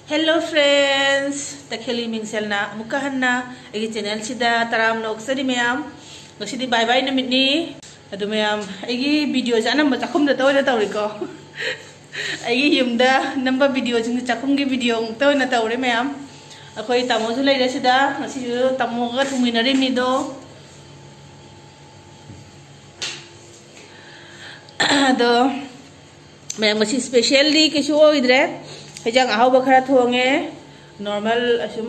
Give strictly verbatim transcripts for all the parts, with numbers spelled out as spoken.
Hello friends, ꯇꯈꯦꯜꯒꯤ ꯃꯤꯡꯁꯦꯜꯅ ꯑꯃꯨꯛꯀ ꯍꯟꯅ ꯑꯩꯒꯤ ꯆꯦꯅꯦꯜꯁꯤꯗ ꯇꯔꯥꯝꯅ ꯑꯣꯛꯆꯔꯤ ꯃꯌꯥꯝ꯫ ꯉꯁꯤꯗꯤ ꯕꯥꯏ ꯕꯥꯏ ꯅꯨꯃꯤꯠꯅꯤ꯫ ꯑꯗꯨ ꯃꯌꯥꯝ, ꯑꯩꯒꯤ ꯚꯤꯗꯤꯑꯣꯁꯦ ꯑꯅꯝꯕ ꯆꯥꯛꯈꯨꯝꯗꯇ ꯑꯣꯏꯅ ꯇꯧꯔꯤꯀꯣ꯫ ꯑꯩꯒꯤ ꯌꯨꯝꯗ ꯅꯝꯕ ꯚꯤꯗꯤꯑꯣꯁꯤꯡꯁꯦ ꯆꯥꯛꯈꯨꯝꯒꯤ ꯚꯤꯗꯤꯑꯣ ꯉꯥꯛꯇ ꯑꯣꯏꯅ ꯇꯧꯔꯦ ꯃꯌꯥꯝ꯫ ꯑꯩꯈꯣꯏ ꯇꯥꯃꯣꯁꯨ ꯂꯩꯔꯦ ꯁꯤꯗ, ꯉꯁꯤꯁꯨ ꯇꯥꯃꯣꯒ ꯊꯣꯡꯃꯤꯟꯅꯔꯤꯃꯤꯗꯣ꯫ ꯑꯗꯣ ꯃꯌꯥꯝ, ꯉꯁꯤ ꯁ꯭ꯄꯦꯁꯦꯜꯗꯤ ꯀꯩꯁꯨ ꯑꯣꯏꯗ꯭ꯔꯦ꯫ ꯍꯦꯟꯖꯥꯡ ꯑꯍꯥꯎꯕ ꯈꯔ ꯊꯣꯡꯉꯦ, ꯅꯣꯔꯃꯦꯜ ꯑꯁꯨꯝ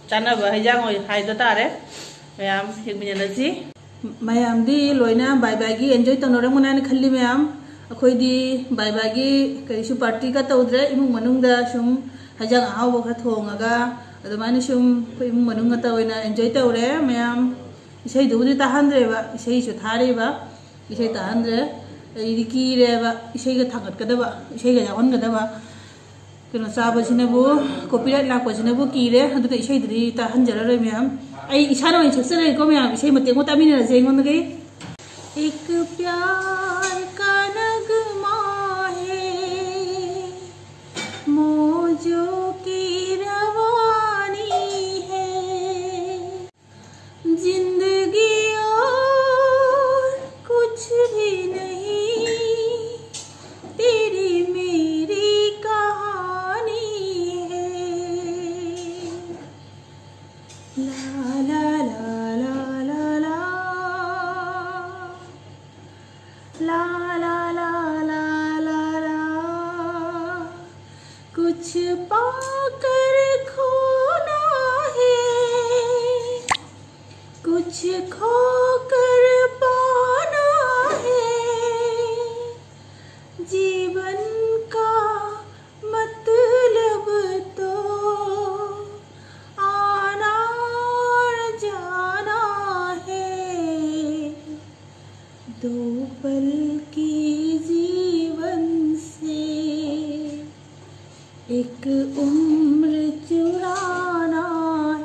ꯆꯥꯅꯕ ꯍꯦꯟꯖꯥꯡ ꯑꯣꯏ ꯍꯥꯏꯕ ꯇꯥꯔꯦ꯫ ꯃꯌꯥꯝ ꯌꯦꯡꯃꯤꯟꯅꯔꯁꯤ꯫ ꯃꯌꯥꯝꯗꯤ ꯂꯣꯏꯅ ꯕꯥꯏ ꯕꯥꯏꯒꯤ ꯑꯦꯟꯖꯣꯏ ꯇꯧꯅꯔꯝꯒꯅꯤ ꯍꯥꯏꯅ ꯈꯜꯂꯤ ꯃꯌꯥꯝ꯫ ꯑꯩꯈꯣꯏꯗꯤ ꯕꯥꯏ ꯕꯥꯏꯒꯤ ꯀꯔꯤꯁꯨ ꯄꯥꯔꯇꯤꯒ ꯇꯧꯗ꯭ꯔꯦ, ꯏꯃꯨꯡ ꯃꯅꯨꯡꯗ ꯁꯨꯝ ꯍꯦꯟꯖꯥꯡ ꯑꯍꯥꯎꯕ ꯈꯔ ꯊꯣꯡꯉꯒ ꯑꯗꯨꯃꯥꯏꯅ ꯁꯨꯝ ꯑꯩꯈꯣꯏ ꯏꯃꯨꯡ ꯃꯅꯨꯡ ꯉꯥꯛꯇ ꯑꯣꯏꯅ ꯑꯦꯟꯖꯣꯏ ꯇꯧꯔꯦ ꯃꯌꯥꯝ꯫ ꯏꯁꯩꯗꯨꯕꯨꯗꯤ ꯇꯥꯍꯟꯗ꯭ꯔꯦꯕ, ꯏꯁꯩꯁꯨ ꯊꯥꯔꯤꯕ, ꯏꯁꯩ ꯇꯥꯍꯟꯗ꯭ꯔꯦ꯫ ꯑꯩꯗꯤ ꯀꯤꯔꯦꯕ ꯏꯁꯩꯒ ꯊꯥꯡꯒꯠꯀꯗꯕ, ꯏꯁꯩꯒ ꯌꯥꯎꯍꯟꯒꯗꯕ꯫ ꯀꯩꯅꯣ ꯆꯥꯕꯁꯤꯅꯕꯨ, ꯀꯣꯄꯤꯔꯥꯏꯠ ꯂꯥꯛꯄꯁꯤꯅꯕꯨ ꯀꯤꯔꯦ꯫ ꯑꯗꯨꯅ ꯏꯁꯩꯗꯨꯗꯤ ꯇꯥꯍꯟꯖꯔꯔꯣꯏ ꯃꯌꯥꯝ꯫ ꯑꯩ ꯏꯁꯥꯅ ꯑꯣꯏꯅ ꯁꯛꯆꯔꯒꯦꯀꯣ ꯃꯌꯥꯝ, ꯏꯁꯩ ꯃꯇꯦꯛ ꯑꯃ ꯇꯥꯃꯤꯟꯅꯔꯁꯦ ꯑꯩꯉꯣꯟꯗꯒꯤ꯫ एक प्यार का नगमा है, मौजों की रवानी है। जिंदगी और कुछ भी नहीं, तेरी मेरी कहानी है। ला ला ला ला ला ला। ला ला ला ला ला। कुछ पाकर खोना है, कुछ खोकर पाना है। जीवन का मतलब तो आना और जाना है। दो पल के जीवन से एक उम्र चुराना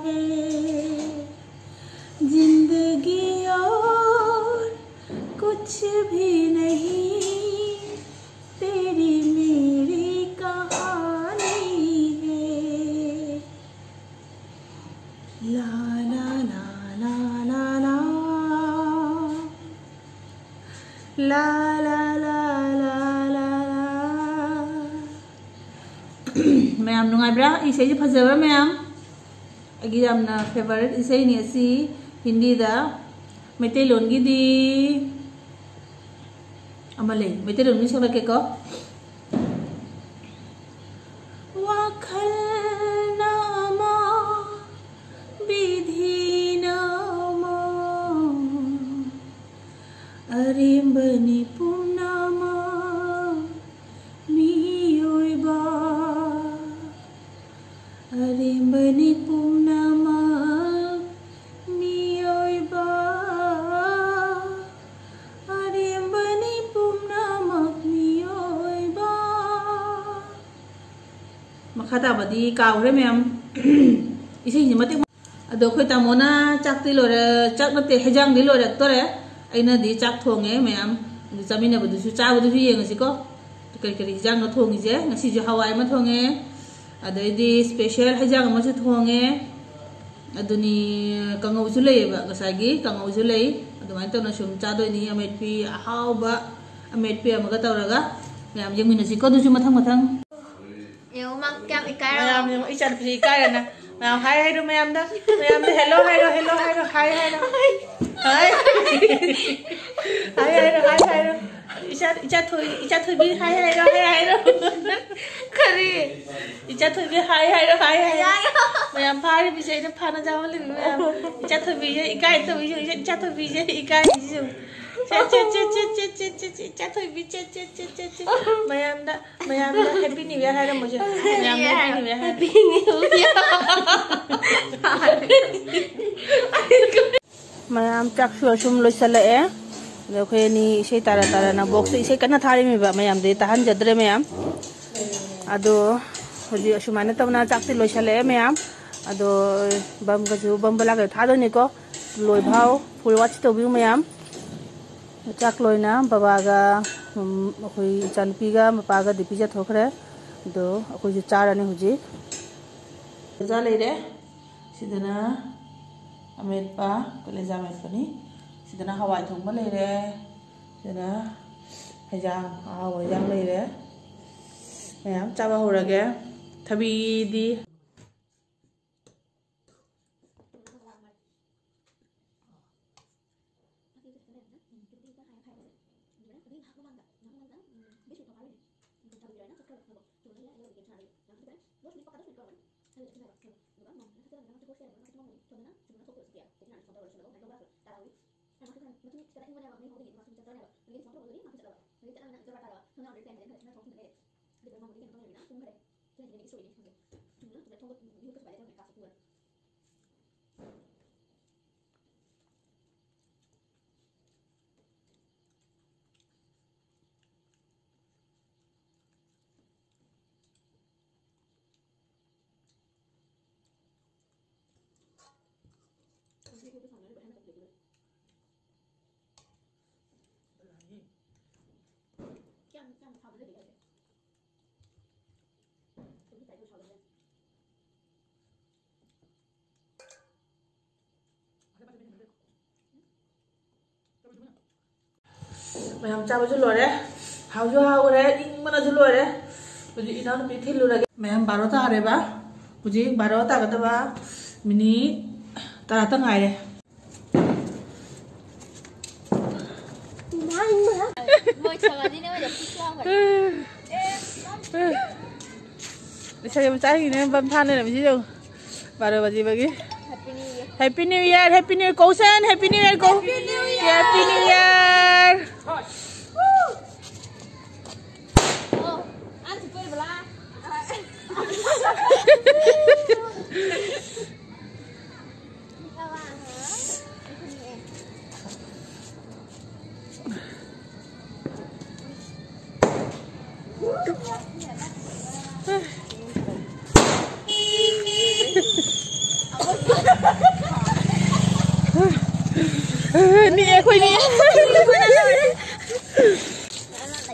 है। जिंदगी और कुछ भी नहीं, तेरी मेरी कहानी। ꯃꯌꯥꯝ ꯅꯨꯡꯉꯥꯏꯕ꯭ꯔꯥ? ꯏꯁꯩꯁꯦ ꯐꯖꯕ꯭ꯔꯥ ꯃꯌꯥꯝ? ꯑꯩꯒꯤ ꯌꯥꯝꯅ ꯐꯦꯚꯔꯤꯠ ꯏꯁꯩꯅꯤ ꯑꯁꯤ꯫ ꯍꯤꯟꯗꯤꯗ, ꯃꯩꯇꯩꯂꯣꯟꯒꯤꯗꯤ ꯑꯃ ꯂꯩ, ꯃꯩꯇꯩꯂꯣꯟꯒꯤ ꯁꯛꯂꯛꯀꯦꯀꯣ꯫ ꯋꯥꯈꯜꯅ ꯑꯃ, ꯕꯤꯙꯤꯅ ꯑꯃ, ꯑꯔꯦꯝꯕꯅꯤ ꯄꯨꯝꯅꯃꯛ ꯃꯤꯑꯣꯏꯕ, ꯑꯔꯦꯝꯕꯅꯤ ꯄꯨꯝꯅꯃꯛ ꯃꯤꯑꯣꯏꯕ, ꯑꯔꯦꯝꯕꯅꯤ ꯄꯨꯝꯅꯃꯛ ꯃꯤꯑꯣꯏꯕ꯫ ꯃꯈꯥ ꯇꯥꯕꯗꯤ ꯀꯥꯎꯈ꯭ꯔꯦ ꯃꯌꯥꯝ꯫ ꯏꯁꯩꯁꯤ ꯃꯇꯦꯛ ꯑꯗꯣ ꯑꯩꯈꯣꯏ ꯇꯥꯃꯣꯅ ꯆꯥꯛꯇꯤ ꯂꯣꯏꯔꯦ, ꯆꯥꯛ ꯅꯠꯇꯦ, ꯍꯦꯟꯖꯥꯡꯗꯤ ꯂꯣꯏꯔꯛꯇꯣꯔꯦ꯫ ꯑꯩꯅꯗꯤ ꯆꯥꯛ ꯊꯣꯡꯉꯦ ꯃꯌꯥꯝ꯫ ꯑꯗꯨ ꯆꯥꯃꯤꯟꯅꯕꯗꯨꯁꯨ, ꯆꯥꯕꯗꯨꯁꯨ ꯌꯦꯡꯉꯁꯤꯀꯣ꯫ ꯀꯔꯤ ꯀꯔꯤ ꯍꯦꯟꯖꯥꯡꯅꯣ ꯊꯣꯡꯉꯤꯁꯦ? ꯉꯁꯤꯁꯨ ꯍꯋꯥꯏ ꯑꯃ ꯊꯣꯡꯉꯦ, ꯑꯗꯩꯗꯤ ꯁ꯭ꯄꯦꯁꯦꯜ ꯍꯦꯟꯖꯥꯡ ꯑꯃꯁꯨ ꯊꯣꯡꯉꯦ꯫ ꯑꯗꯨꯅꯤ, ꯀꯥꯡꯉꯧꯁꯨ ꯂꯩꯌꯦꯕ, ꯉꯁꯥꯏꯒꯤ ꯀꯥꯡꯉꯧꯁꯨ ꯂꯩ꯫ ꯑꯗꯨꯃꯥꯏꯅ ꯇꯧꯅ ꯁꯨꯝ ꯆꯥꯗꯣꯏꯅꯤ꯫ ꯑꯃꯦꯠꯄꯤ ꯑꯍꯥꯎꯕ, ꯑꯃꯦꯠꯄꯤ ꯑꯃꯒ ꯇꯧꯔꯒ ꯃꯌꯥꯝ ꯌꯦꯡꯃꯤꯟꯅꯁꯤꯀꯣ꯫ ꯑꯗꯨꯁꯨ ꯃꯊꯪ ꯃꯊꯪ꯫ ꯌꯦꯡꯉꯨ, ꯃꯥ ꯀꯌꯥꯝ ꯏꯀꯥꯏꯔꯕ꯫ ꯃꯌꯥꯝ ꯌꯦꯡꯉꯨ, ꯏꯆꯥꯅꯨꯄꯤꯁꯦ ꯏꯀꯥꯏꯔꯦꯅ꯫ ꯃꯌꯥꯝ ꯍꯥꯏ ꯍꯥꯏꯔꯣ ꯃꯌꯥꯝꯗ꯫ ꯃꯌꯥꯝꯗ hello ꯍꯥꯏꯔꯣ, hello ꯍꯥꯏꯔꯣ, hi ꯍꯥꯏꯔꯣ꯫ Hi꯫ Hi ꯍꯥꯏꯔꯣ, hi ꯍꯥꯏꯔꯣ꯫ ꯏꯆꯥ, ꯏꯆꯥ ꯊꯣꯏ-, ꯏꯆꯥ ꯊꯣꯏꯕꯤ hi ꯍꯥꯏꯔꯣ, hi ꯍꯥꯏꯔꯣ꯫ ꯀꯔꯤ? ꯏꯆꯥ ꯊꯣꯏꯕꯤ hi ꯍꯥꯏꯔꯣ, hi ꯍꯥꯏꯔꯣ꯫ ꯌꯥꯔꯦ꯫ ꯃꯌꯥꯝ ꯐꯥꯔꯤꯕꯁꯦ ꯑꯩꯅ ꯐꯥꯅ ꯆꯥꯍꯜꯂꯤꯕꯅꯤ ꯃꯌꯥꯝ꯫ ꯏꯆꯥ ꯊꯣꯏꯕꯤꯁꯦ ꯏꯀꯥꯏ ꯇꯧꯕꯤꯁꯦ, ꯏꯆꯥ ꯊꯣꯏꯕꯤꯁꯦ ꯏꯀꯥꯏꯁꯤꯁꯨ꯫ ꯆꯠ, ꯆꯠ, ꯆꯠ, ꯆꯠ, ꯆꯠ, ꯆꯠ, ꯆꯠ, ꯏꯆꯥ ꯊꯣꯏꯕꯤ, ꯆꯠ, ꯆꯠ, ꯆꯠ, ꯆꯠ, ꯆꯠ꯫ ꯃꯌꯥꯝꯗ, ꯃꯌꯥꯝꯗ Happy New Year ꯍꯥꯏꯔꯝꯃꯣꯁꯦ꯫ ꯃꯌꯥꯝꯗ Happy New Year ꯍꯥꯏꯔꯣ꯫ Happy New Year꯫ ꯃꯌꯥꯝ ꯆꯥꯛꯁꯨ ꯑꯁꯨꯝ ꯂꯣꯏꯁꯜꯂꯛꯑꯦ꯫ ꯑꯗꯣ ꯑꯩꯈꯣꯏ ꯑꯅꯤ ꯏꯁꯩ ꯇꯥꯔ ꯇꯥꯔꯅ box ꯇ ꯏꯁꯩ ꯀꯟꯅ ꯊꯥꯔꯤꯃꯤꯕ, ꯃꯌꯥꯝꯗꯤ ꯇꯥꯍꯟꯖꯗ꯭ꯔꯦ ꯃꯌꯥꯝ꯫ ꯑꯗꯣ ꯍꯧꯖꯤꯛ ꯑꯁꯨꯃꯥꯏꯅ ꯇꯧꯅ ꯆꯥꯛꯇꯤ ꯂꯣꯏꯁꯜꯂꯛꯑꯦ ꯃꯌꯥꯝ꯫ ꯑꯗꯣ ꯕꯝꯒꯁꯨ, ꯕꯝ ꯕꯂꯥꯒꯁꯨ ꯊꯥꯗꯣꯏꯅꯤꯀꯣ꯫ ꯂꯣꯏꯐꯥꯎ full watch ꯇꯧꯕꯤꯌꯨ ꯃꯌꯥꯝ꯫ ꯆꯥꯛ ꯂꯣꯏꯅ ꯕꯕꯥꯒ, ꯎꯝ, ꯑꯩꯈꯣꯏ ꯏꯆꯥꯅꯨꯄꯤꯒ ꯃꯄꯥꯒꯗꯤ ꯄꯤꯖꯊꯣꯛꯈ꯭ꯔꯦ꯫ ꯑꯗꯣ ꯑꯩꯈꯣꯏꯁꯨ ꯆꯥꯔꯅꯤ ꯍꯧꯖꯤꯛ꯫ ꯆꯥ ꯂꯩꯔꯦ꯫ ꯁꯤꯗꯅ ꯑꯃꯦꯠꯄ, ꯀꯂꯦꯖꯥ ꯃꯦꯠꯄꯅꯤ꯫ ꯁꯤꯗꯅ ꯍꯋꯥꯏ ꯊꯣꯡꯕ ꯂꯩꯔꯦ꯫ ꯁꯤꯗꯅ ꯍꯩꯖꯥꯡ, ꯑꯍꯥꯎꯕ ꯍꯩꯖꯥꯡ ꯂꯩꯔꯦ꯫ ꯃꯌꯥꯝ ꯆꯥꯕ ꯍꯧꯔꯒꯦ꯫ ꯊꯕꯤꯗꯤ ꯃꯌꯥꯝ ꯆꯥꯕꯁꯨ ꯂꯣꯏꯔꯦ꯫ ꯍꯥꯎꯁꯨ ꯍꯥꯎꯔꯦ, ꯏꯪꯕꯅꯁꯨ ꯂꯣꯏꯔꯦ꯫ ꯍꯧꯖꯤꯛ ꯏꯅꯥꯎꯅꯨꯄꯤ ꯊꯤꯜꯂꯨꯔꯒꯦ꯫ ꯃꯌꯥꯝ ꯕꯥꯔꯣ ꯇꯥꯔꯦꯕ꯫ ꯍꯧꯖꯤꯛ ꯕꯥꯔꯣ ꯇꯥꯒꯗꯕ ꯃꯤꯅꯤꯠ ꯇꯔꯥꯇ ꯉꯥꯏꯔꯦ꯫ ꯃꯣꯏ ꯁꯥꯟꯅꯗꯣꯏꯅꯦ, ꯃꯣꯏꯗ ꯄꯤꯁ ꯂꯥꯎꯈ꯭ꯔꯦ꯫ ꯂꯩꯁꯥꯕꯤ ꯃꯆꯥꯁꯤꯡꯅꯦ ꯕꯝ ꯊꯥꯅꯔꯝꯃꯤꯁꯤ ꯌꯦꯡꯉꯨ꯫ ꯕꯥꯔꯣ ꯕꯖꯤꯕꯒꯤ꯫ Happy New Year꯫ Happy New Year, Happy New Year, ꯀꯧꯁꯟ, Happy New Year ꯀꯧ꯫ Happy New Year꯫ Happy New Year꯫ ꯑꯣ, ꯑ ꯊꯨꯞꯄꯣꯏꯕꯂꯥ꯫ ꯅꯤꯛꯑꯦ ꯑꯩꯈꯣꯏ ꯅꯤꯛꯑꯦ꯫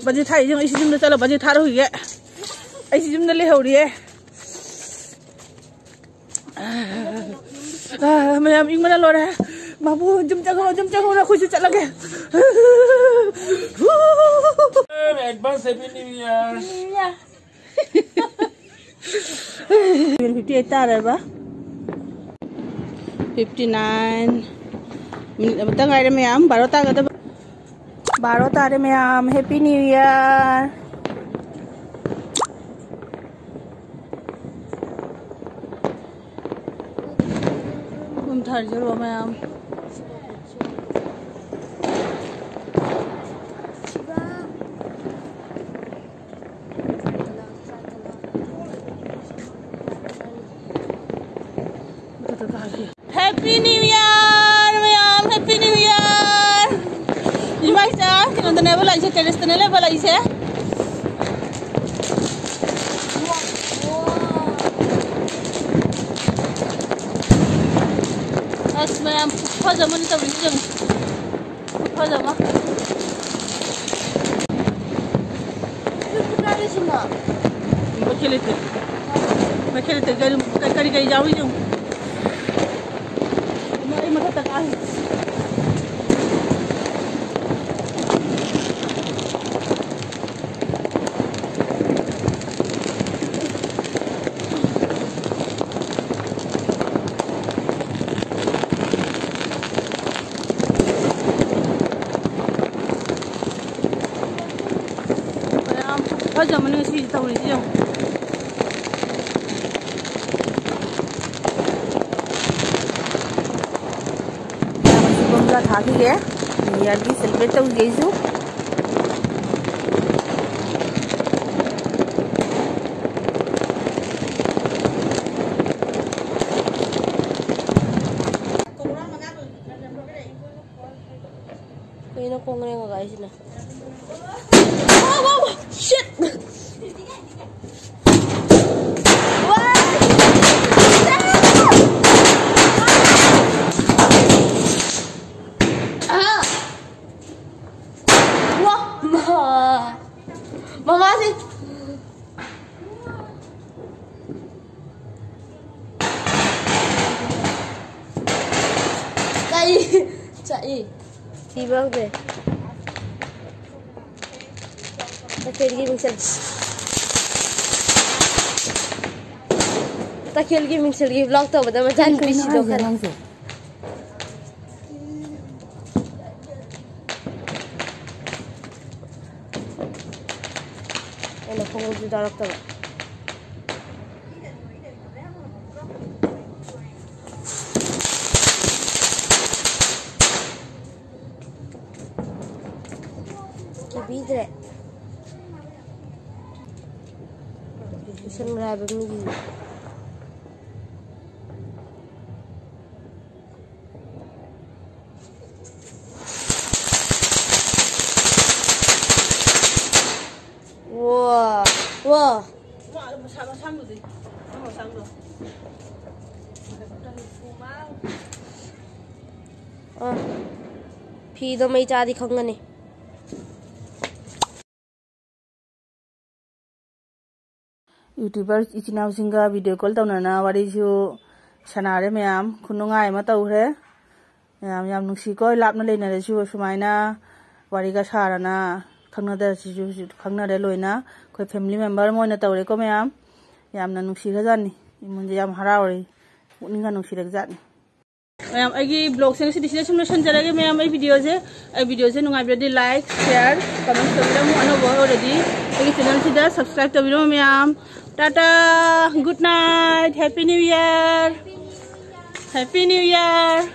ꯕꯖꯤ ꯊꯥꯏ ꯌꯦꯡꯉꯣ, ꯑꯩꯁꯨ ꯌꯨꯝꯗ ꯆꯠꯂꯣ, ꯕꯖꯤ ꯊꯥꯔꯨꯈꯤꯒꯦ꯫ ꯑꯩꯁꯨ ꯌꯨꯝꯗ ꯂꯩꯍꯧꯔꯤꯌꯦ꯫ ꯑꯥ, ꯃꯌꯥꯝ ꯏꯪꯕꯅ ꯂꯣꯏꯔꯦ꯫ ꯃꯥꯕꯨ ꯌꯨꯝ ꯆꯪꯈ꯭ꯔꯣ, ꯌꯨꯝ ꯆꯪꯈ꯭ꯔꯣ, ꯑꯩꯈꯣꯏꯁꯨ ꯆꯠꯂꯒꯦ꯫ Advance Happy New Year꯫ Fifty eight ꯇꯥꯔꯦꯕ꯫ Fifty nine. ꯃꯤꯅꯤꯠ ꯑꯃꯇ ꯉꯥꯏꯔꯦ ꯃꯌꯥꯝ, ꯕꯥꯔꯣ ꯇꯥꯒꯗꯕ꯫ ꯕꯥꯔꯣ ꯇꯥꯔꯦ ꯃꯌꯥꯝ, Happy New Year꯫ ꯄꯨꯝ ꯊꯥꯔꯤꯁꯦ ꯃꯌꯥꯝ꯫ Happy New Year ꯃꯌꯥꯝ, Happy New Year꯫ ꯏꯃꯥ ꯏꯆꯥ ꯀꯩꯅꯣꯗꯅꯦꯕ ꯂꯥꯛꯏꯁꯦ, terrace ꯇꯅꯦ ꯂꯩꯕ ꯂꯥꯛꯏꯁꯦ꯫ ꯑꯁ ꯃꯌꯥꯝ ꯈꯨꯐꯖ ꯑꯃꯅꯤ ꯇꯧꯔꯤꯁꯦ ꯌꯦꯡꯉꯨ꯫ ꯈꯨꯐꯖ ꯑꯃ꯫ ꯃꯩꯈꯦꯠ ꯂꯩꯇꯦ꯫ ꯃꯩꯈꯦꯠ ꯂꯩꯇꯦ꯫ ꯀꯔꯤ, ꯀꯔꯤ, ꯀꯔꯤ ꯌꯥꯎꯔꯤ ꯌꯦꯡꯉꯨ꯫ ꯑꯩ ꯃꯊꯛꯇ ꯀꯥꯏ꯫ ꯃꯌꯥꯝ ꯐꯖꯕꯅꯦ ꯉꯁꯤꯗꯤ ꯇꯧꯔꯤꯁꯤ ꯌꯦꯡꯉꯨ꯫ ꯃꯌꯥꯝ ꯑꯁꯤ ꯕꯣꯝꯕꯨꯂꯥ ꯊꯥꯈꯤꯒꯦ꯫ New Year ꯒꯤ celebrate ꯇꯧꯈꯤꯒꯦ ꯑꯩꯁꯨ꯫ ꯀꯩꯅꯣ ꯈꯣꯡ ꯂꯦꯡꯉꯒ ꯍꯥꯏꯁꯤꯅ? Wow, wow, wow, shit! Wow! Ah! Wow! ꯃꯃꯥꯁꯤ ꯆꯥꯛꯏ꯫ ꯆꯥꯛꯏ꯫ ꯊꯤꯕ ꯍꯧꯔꯦ꯫ ꯃꯊꯦꯜꯒꯤ ꯃꯤꯡꯆꯠ꯫ ꯇꯈꯦꯜꯒꯤ ꯃꯤꯡꯁꯦꯜꯒꯤ vlog ꯇꯧꯕꯗ ꯃꯆꯥꯅꯨꯄꯤ ꯀꯩꯅꯣ ꯁꯤꯗꯣꯛꯈ꯭ꯔꯦ꯫ ꯍꯥꯏꯁꯦ ꯅꯪꯁꯦ? ꯑꯩꯅ ꯈꯣꯡꯎꯞꯁꯨ ꯌꯥꯎꯔꯛꯇꯕ꯫ ꯀꯤꯕꯤꯗ꯭ꯔꯦ꯫ ꯄꯤꯁꯟꯈ꯭ꯔꯦ ꯍꯥꯏꯕ ꯃꯤꯒꯤ꯫ ꯋꯥ, ꯋꯥ꯫ ꯑ, ꯐꯤꯗꯣ ꯃꯩ ꯆꯥꯗꯤ ꯈꯪꯒꯅꯤ꯫ YouTuber ꯏꯆꯤꯟ ꯏꯅꯥꯎꯁꯤꯡꯒ video call ꯇꯧꯅꯅ ꯋꯥꯔꯤꯁꯨ ꯁꯥꯟꯅꯔꯦ ꯃꯌꯥꯝ꯫ ꯈꯨꯅꯨꯡꯉꯥꯏ ꯑꯃ ꯇꯧꯈ꯭ꯔꯦ꯫ ꯃꯌꯥꯝ ꯌꯥꯝ ꯅꯨꯡꯁꯤꯀꯣ, ꯂꯥꯞꯅ ꯂꯩꯅꯔꯁꯨ ꯁꯨꯃꯥꯏꯅ ꯋꯥꯔꯤꯒ ꯁꯥꯔꯅ ꯈꯪꯅꯗ-, ꯁꯤꯁꯨ ꯈꯪꯅꯔꯦ ꯂꯣꯏꯅ꯫ ꯑꯩꯈꯣꯏ family member ꯑꯃ ꯑꯣꯏꯅ ꯇꯧꯔꯦꯀꯣ ꯃꯌꯥꯝ꯫ ꯌꯥꯝꯅ ꯅꯨꯡꯁꯤꯈ꯭ꯔꯖꯥꯠꯅꯤ꯫ ꯏꯃꯨꯡꯁꯦ ꯌꯥꯝ ꯍꯔꯥꯎꯔꯦ꯫ ꯄꯨꯛꯅꯤꯡꯒ ꯅꯨꯡꯁꯤꯔꯛꯖꯥꯠꯅꯤ꯫ ꯃꯌꯥꯝ, ꯑꯩꯒꯤ vlogꯁꯦ ꯉꯁꯤꯗꯤ ꯁꯤꯗ ꯁꯨꯝ ꯂꯣꯏꯁꯤꯟꯖꯔꯒꯦ ꯃꯌꯥꯝ꯫ ꯑꯩ videoꯁꯦ, ꯑꯩ videoꯁꯦ ꯅꯨꯡꯉꯥꯏꯕꯤꯔꯗꯤ like, share, comment ꯇꯧꯕꯤꯔꯝꯃꯨ꯫ ꯑꯅꯧꯕ ꯑꯣꯏꯔꯗꯤ ꯑꯩꯒꯤ channelꯁꯤꯗ subscribe ꯇꯧꯕꯤꯔꯝꯃꯨ ꯃꯌꯥꯝ꯫ Tata, good night, happy new year, happy new year.